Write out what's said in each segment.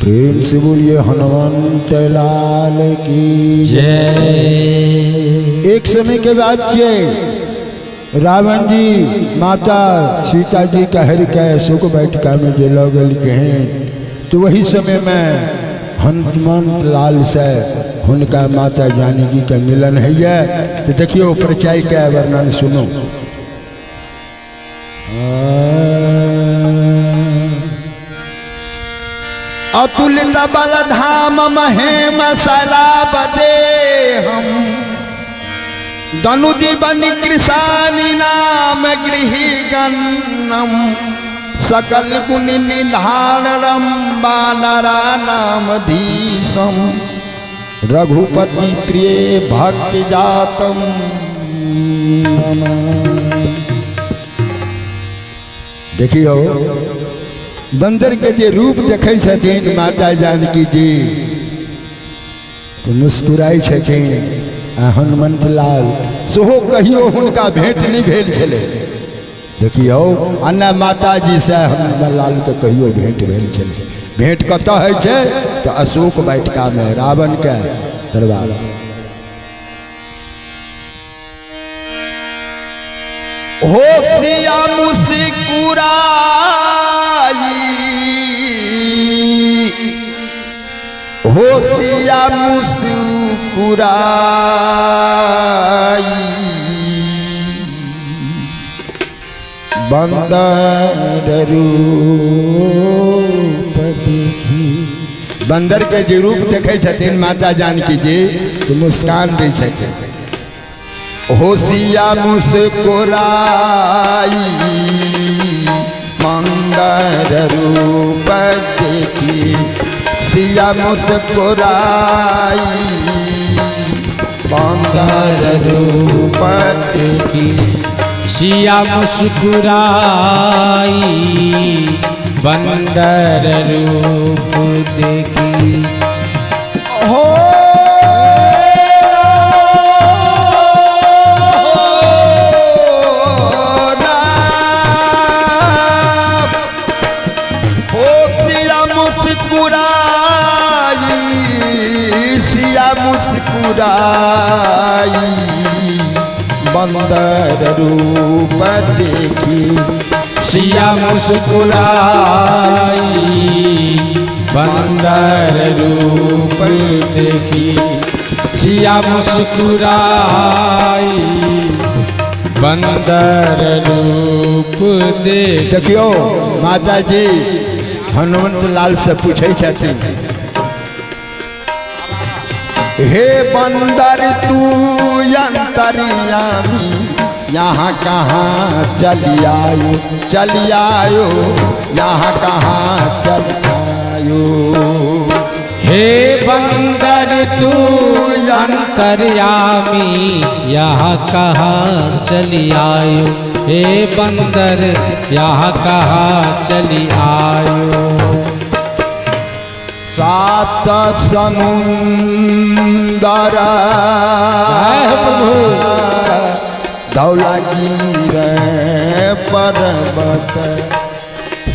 प्रेम से बोलिए हनुमंत लाल की जय। एक समय के बाद ये रावण जी माता सीता जी का हर के अशोक वाटिका में जे लऽ गेलखिन हैं, तो वही समय में हनुमंत लाल से हुनका माता जानकी के मिलन है। तो देखियो परिचय के वर्णन सुनो। अतुलित बल धाम महेम सलाब दे हम दनु जीवन कृषानि नाम गृही गन्नम सकल गुण निधान रम बानरा नाम धीसम रघुपति प्रिय भक्ति जातम देखियो बंदर के जे रूप देखै छथिन माता जानकी जी तो मुस्कुराइ छथिन आ हनुमंत लाल सेहो कहियो हुनका भेंट नहि भेल छलै। देखियौ आ ने माता जी से हनुमंत लाल के कहियो भेंट भेल छलै। भेंट कतऽ होइ छै तऽ अशोक वाटिकामे रावण के दरबार। हो सिया मुस्कुराई, हो सिया मुस्कुराई, बंदर रूप देखी। बंदर के जे रूप देखै छथिन माता जानकी जी तो मुस्कान दै छथिन। होशिया मुस्कुराई, बंदर रूप देखी, सिया मुस्कुराई, बंदर रूप देखी, सिया मुस्कुराई, बंदर रूप देखी। हो राम, हो सिया मुस्कुराई, सिया मुस्कुराई, बंदर रूप देखी, सिया मुस्कुराई, बंदर रूप देखी, सिया मुस्कुराई, बंदर रूप देखी। देखियो माता जी हनुमंत लाल से पूछे छथिन, हे बंदर तू अंतर्यामी, यहाँ कहाँ चली आयो, चली आयो, यहाँ कहाँ चली आयो। हे बंदर तू अंतर्यामी, यहाँ कहाँ चली आयो, हे बंदर यहाँ कहाँ चली आयो। सात समुंदर जय हो प्रभु। धौला गिर पर्वत,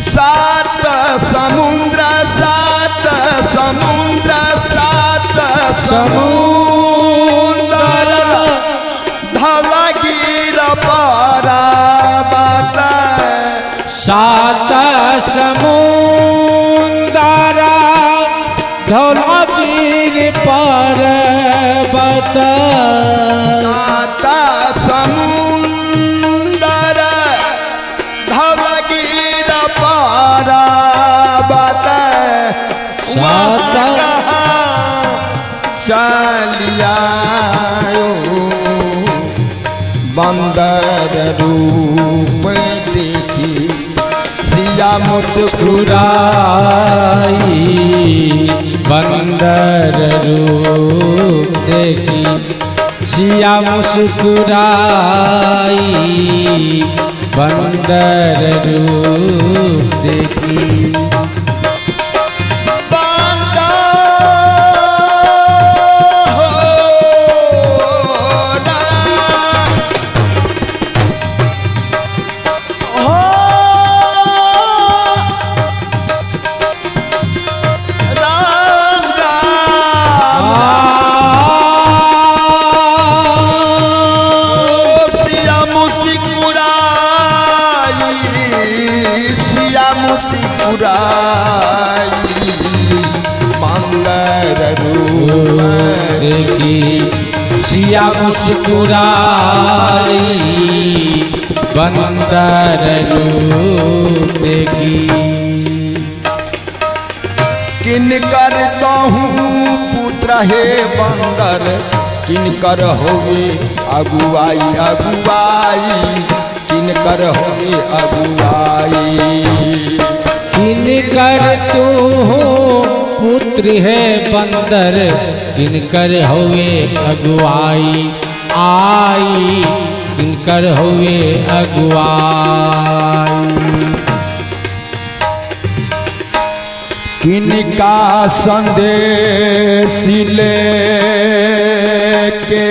सात समुद्र, सात समुद्र, सात समुंदर धौला गिर पर्वत, सात समुंदर धौलागिर पर्वत, सात समुंदर धौलागिर पर्वत, सात चलियायो बंदर रूप देखी, सिया मुस्कुराई, बंदर रूप देखी, सिया मुस्कुराई, बंदर रूप देखी। बंदर हो राम, हो राम, देखी सिया मुस्कुराई, बंदर रूप देखी। किनकर तहु पुत्र हे बंदर, किनकर होवे अगुआई अगुआई, किनकर होवे अगुआई। किनकर तू हो पुत्र है बंदर, किनकर होवे अगुआई आई, किनकर होवे अगुआई। किनका संदेश लेके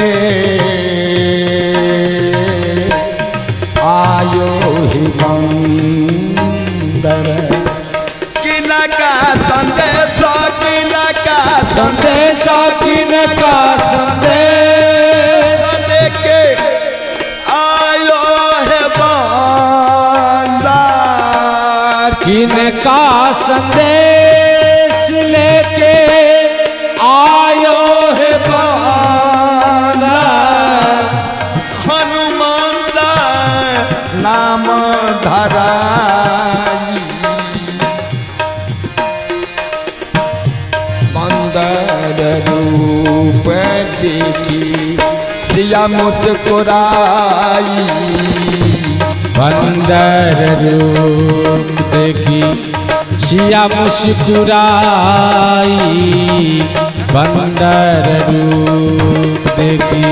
आयो हे बंदर, किनका संदेश, किनका संदेश, किनका संदेश लेके आयो हे बंदर, किनका संदेश लेके आयो है बंदर, हनुमान नाम धराई, बंदर रूप देखी सिया मुस्कुराई, बंदर रूप देखी सिया मुस्कुराई, बंदर रूप देखी।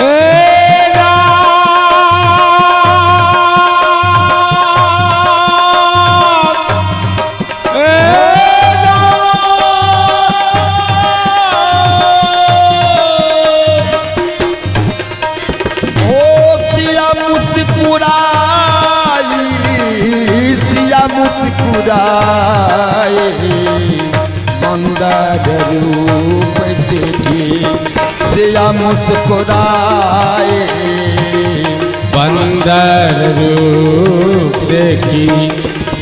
ए राम, ए राम, ओ सिया मुस्कुराई, सिया मुस्कुराई, बंदर रूप देखी सिया मुस्कुराए, बंदर रूप देखी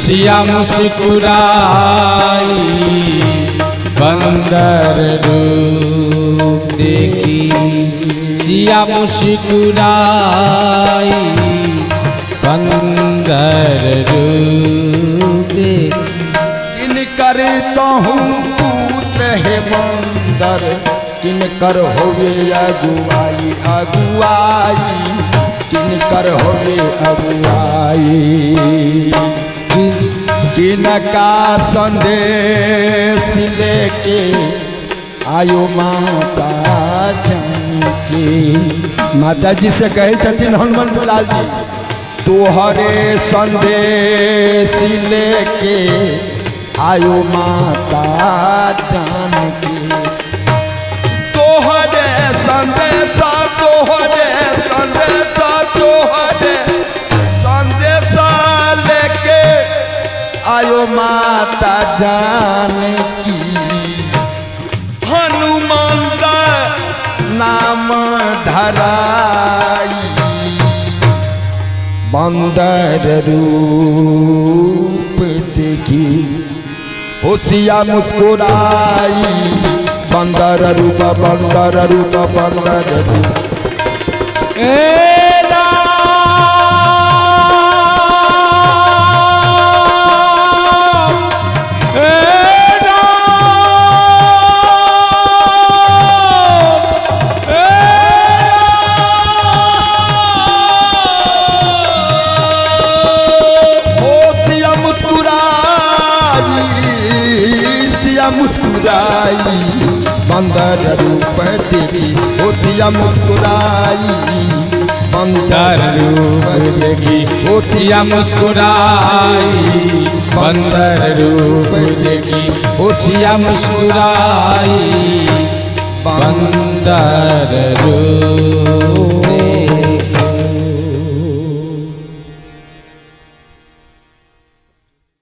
सिया मुस्कुराई, बंदर रूप देखी सिया मुस्कुराई, बंदर रूप देखी। किनकर तहु पुत्र हे बंदर, किनकर होवे अगुआई अगुआई, किनकर होवे अगुआई। किनका संदेश लेके आयो माता जानकी, माता जी से कहे छथिन हनुमंत लाल जी, तोहरे संदेश लेके आयो माता जानकी, तोहरे संदेश, तोहरे संदेश, तोहरे संदेश लेके आयो माता जानकी, हनुमान का नाम धराई, बंदर रूप देखी होशिया मुस्कुराई, बंदर रूप, बंदर रूप, बंदर रूप। ए राम, ए राम, ए राम। ओ सिया मुस्कुराई, सिया मुस्कुराई, बंदर रूप देखी ओ सिया मुस्कुराई, बंदर रूप देखी ओ सिया मुस्कुराई, बंदर रूप देखी ओ सिया मुस्कुराई, बंदर रूप।